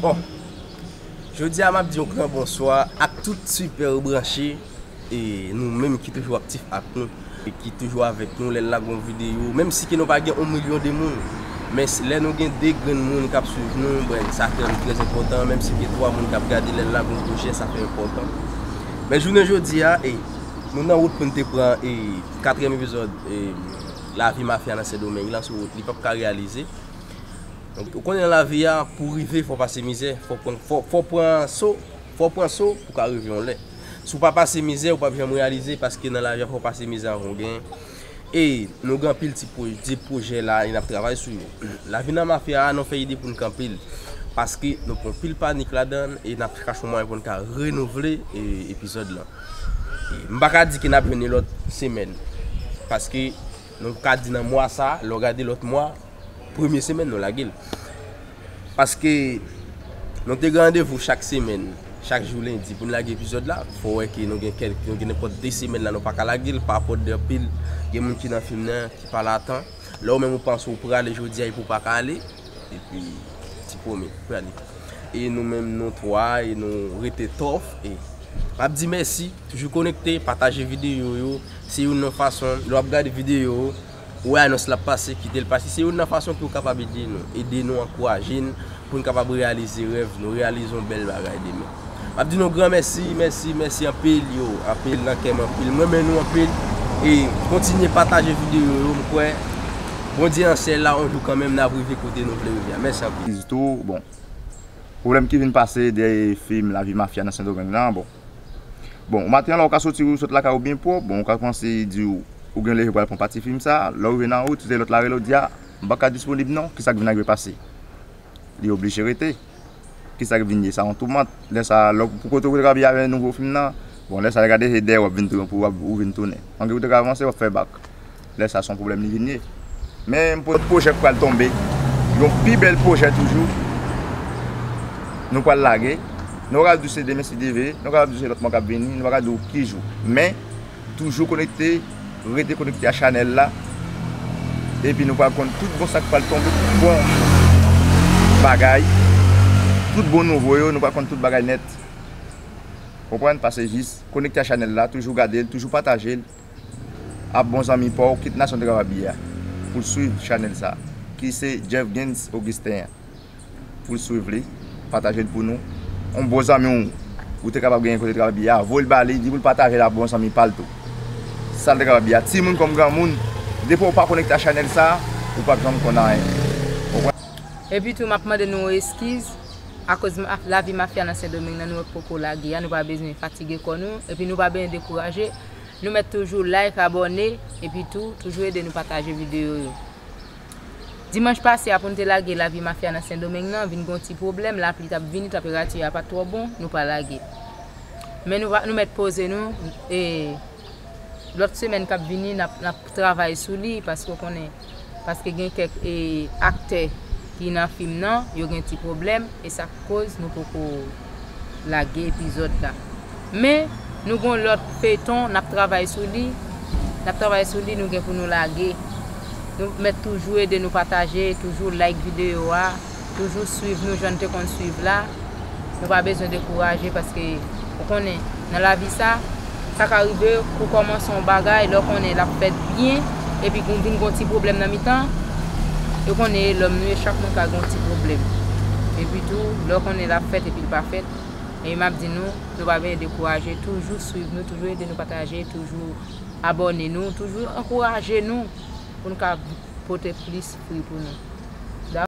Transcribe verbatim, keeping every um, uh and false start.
Bon, jodi a m ap di yon gran bonswa ak tout sipè branche, e nou menm ki toujou aktif ak nou, e ki toujou avèk nou lè n lage yon videyo, menm si ke nou pa gen yon milyon de moun, men s- lè nou gen de grenn moun k ap swiv nou, ben, sa fè l trè enpòtan, menm si gen twa moun k ap gade lè n lage yon pwojè, sa fè enpòtan. Men jounen jodi a, e, nou nan wout pou n te pran, e, katriyèm epizòd, e, Lavi Mafya nan Sendomeng lan, sou wout li p ap ka reyalize. Donk, ou konnen nan lavi a, pou w rive, fò w pase mizè, fò w pran, fò, fò w pran so, fò w pran so pou w ka rive yon lè. Si w pa pase mizè, ou p ap janm reyalize, paske nan lavi a, fò w pase mizè anvan w genyen. E nou gen anpil ti pwo- ti pwojè la, e n ap travay sou yo. Lavi nan mafya a, nou fè ide pou n kanpe l, paske nou pran anpil panik ladan l, e n ap chache yon mwayen pou n ka renouvle, e, epizòd lan. E m pa ka di ke n ap jwenn li lòt semèn, paske nou ka di nan mwa sa, lè w gade lòt mwa, premye semèn nou lage l. Paske nou te gen randevou chak semèn, chak jou lendi pou n lage epizòd la. Fò w wè ke nou gen kèk, nou gen nenpòt de semèn la nou pa ka lage l, pa rapò de anpil, gen moun ki nan fim nan ki pa la tan. Lè w menm ou panse w prale jodi a epi w pa ka ale, epi ti pwomèt prale. E nou menm nou twa, e nou rete tòf, e m ap di mèsi, toujou konekte, pataje videyo yo, se youn nan fason, lè w ap gade videyo, ou wè anons la ap pase, kite l pase. Se youn nan fason ke w kapab ede nou, ede nou, ankouraje n pou n kapab reyalize rèv nou, reyalize yon bèl bagay demen. M ap di nou gran mèsi, mèsi, mèsi anpil, yo, anpil nan kè m anpil. M renmen nou anpil. E kontinye pataje videyo yo, m kwè Bondye nan syèl la, yon jou kanmenm n ap rive kote nou vle rive a. Mèsi anpil. Tou, bon, pwoblèm ki vin pase dèyè fim Lavi Mafya nan Sendomeng lan, bon. Bon, maten an, lè w ka soti, ou sot lakay ou byen pwòp, bon, ou ka panse di w, ou gen leve pral pran pati fim sa, lè w rive nan wout, se lòt la rele w di, a, m pa ka disponib non, kisa k vin rive pase? Li oblije rete. Kisa k vin ye? Sa yon toumant. Lè sa, lè w pou kote ou te ka vin avè nouvo fim nan, bon, lè sa, lè gade se dèyè w ap vin tounen, pou w ap, ou vin tounen. Ange ou te ka avanse, w ap fè bak. Lè sa, se yon pwoblèm li vin ye. Men, m pwojè k pral tonbe, yon pi bèl pwojè toujou, nou pral lage. Nou pa ka di w se demen si Dye vle, nou pa ka di w se lòt mwa k ap vini, nou pa ka di w ki jou. Men, toujou konekte, rete konekte a chanèl la. Epi nou pral konn tout bon sa k pral tonbe, tout bon bagay, tout bon nouvo yo, nou pral konn tout bagay nèt. Konprann? Pase jis konekte a chanèl la, toujou gade l, toujou pataje l a bon zanmi pa w, kit nasyon w te kapab ye a, pou l swiv chanèl sa, ki se Jeff Gaines Augustin an. Pou l swiv li, pataje l pou nou. Yon bon zanmi w, ou te kapab genyen kote w te kapab ye a, voye l ba li, di pou l pataje l a bon zanmi pa l tou. Sa l te kapab ye a. Timoun kòm granmoun, depi w pa konekte a chanèl sa, ou p ap janm konn anyen. Konprann? Epi tou, m ap mande nou eskiz, akoz ma- Lavi Mafya nan Sendomeng nan, nou poko lage a, nou pa bezwen fatige kò nou, epi nou pa bezwen dekouraje. Nou mèt toujou like, abòne, epi tou, toujou ede nou pataje videyo yo. Dimanch pase a pou n te lage Lavi Mafya nan Sendomeng nan, vin gen yon ti pwoblèm, lapli t ap vini, tanperati a pa t twò bon, nou pa lage. Men nou va, nou mèt poze nou, e lòt semèn k ap vini, n ap, n ap travay sou li, paske w konnen, paske gen kèk, e, aktè ki nan fim nan, yo gen ti pwoblèm, e sa k koz nou poko lage epizòd la. Men, nou gen yon lòt feyton, n ap travay sou li. N ap travay sou li, nou gen pou nou lage. Nou mèt toujou ede nou pataje, toujou like videyo a, toujou swiv nou jan n te konn swiv la. Nou pa bezwen dekouraje paske, ou konnen, nan lavi sa, sa ka rive, ou kòmanse yon bagay, lè w konnen l ap fèt byen, epi gon vin gon ti pwoblèm nan mitan, ou konnen e lòm nou ye, chak moun ka gon ti pwoblèm. Epi tou, lè w konnen l ap fèt epi l pa fèt, e m ap di nou, nou pa bezwen dekouraje, toujou swiv nou, toujou ede nou pataje, toujou abòne nou, toujou ankouraje nou pou n ka pote plis fwi pou nou.